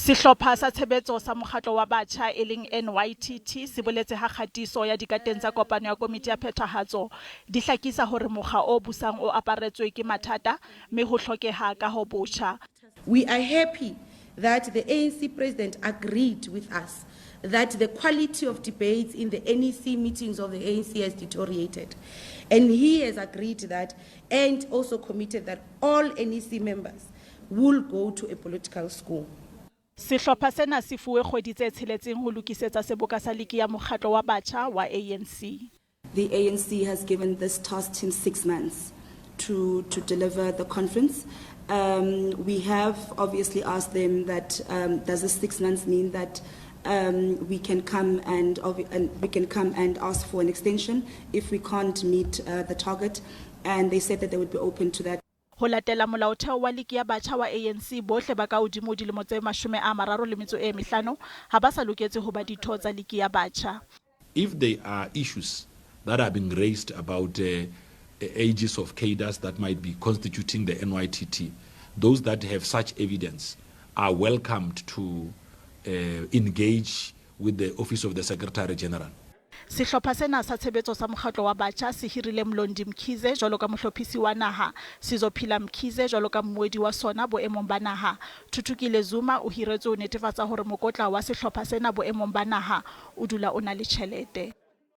Sehlopha sa Tshebetso sa Mokgatlo wa Batjha e leng NYTT se boletse ha kgatiso ya dikateng tsa kopano ya komiti ya phethahatso di hlakisa hore mokga o busang o aparetswe ke mathata mme ho hlokeha kaho botjha. We are happy that the ANC president agreed with us that the quality of debates in the NEC meetings of the ANC has deteriorated. And he has agreed that and also committed that all NEC members will go to a political school. Sehlopha sena se fuwe kgwedi tse tsheletseng ho lokisetsa seboka sa liki ya mokgatlo wa batjha wa ANC. The ANC has given this task team 6 months to deliver the conference. We have obviously asked them that does this 6 months mean that we can come and we can come and ask for an extension if we can't meet the target, and they said that they would be open to that. Ho latela molaotheo wa liki ya batjha wa ANC, bohle ba ka hodimo dilemo tse 35 ha ba sa loketse ho ba ditho tsa liki ya batjha. If there are issues that are being raised about ages of cadres that might be constituting the NYTT, those that have such evidence are welcomed to engage with the Office of the Secretary General. Sehlopha sena sa tshebetso sa mokgatlo wa batjha se hirile Mlondi Mkhize jwalo ka mohlophisi wa naha, Sizophila Mkhize jwalo ka mmuedi wa sona boemong ba naha. Thuthukile Zuma o hiretswe ho netefatsa hore mokotla wa sehlopha sena boemong ba naha o dula o na le tjhelete.